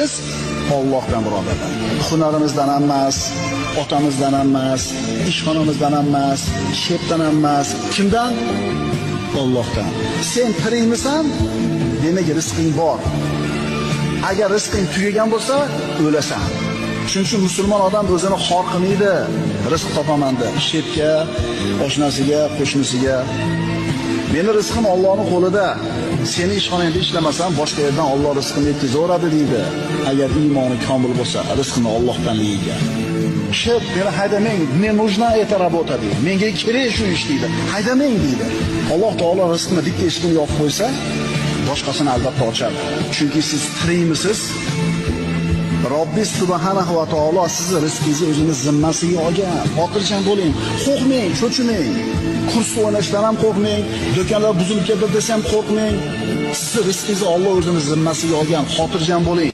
Biz Allohdan, birodarlar. Hunarimizdan ham emas, otamizdan ham emas, ishxonamizdan ham emas, shepdan ham emas. Kimdan? Allohdan. Sen tirikmisan? Demak, rizqing bor. Agar rizqing tugagan bo'lsa, o'lasan. Shuning uchun musulmon odam o'zini xor qilmaydi. Rizq topaman deb shepga, oshnasiga, qo'shnisiga. Meni rizqim Allohning qo'lida. Seni ishxonangda ishlamasam, boshqa yerdan Alloh rizqini yetkazaveradi deydi. Agar iymoni komil bo'lsa, rizqini Allohdanligiga. Shep, meni haydamang, мне нужна эта работа deydi. Menga kerak shu ish deydi. Haydamang deydi. Alloh taolo rizqini bitta eshigini yopib qo'ysa, boshqasini albatta ochadi. Chunki siz tirikmisiz? Robbi subhanahu va taolo sizni rizqingizni o'zini zimmasiga olgan. Xotirjam bo'ling, qo'rqmang, cho'chimang. Kurs o'ynashdan ham qo'rqmang, do'konlar buzilib ketdi desa ham qo'rqmang. Sizni rizqingizni Alloh o'zini zimmasiga olgan. Xotirjam bo'ling.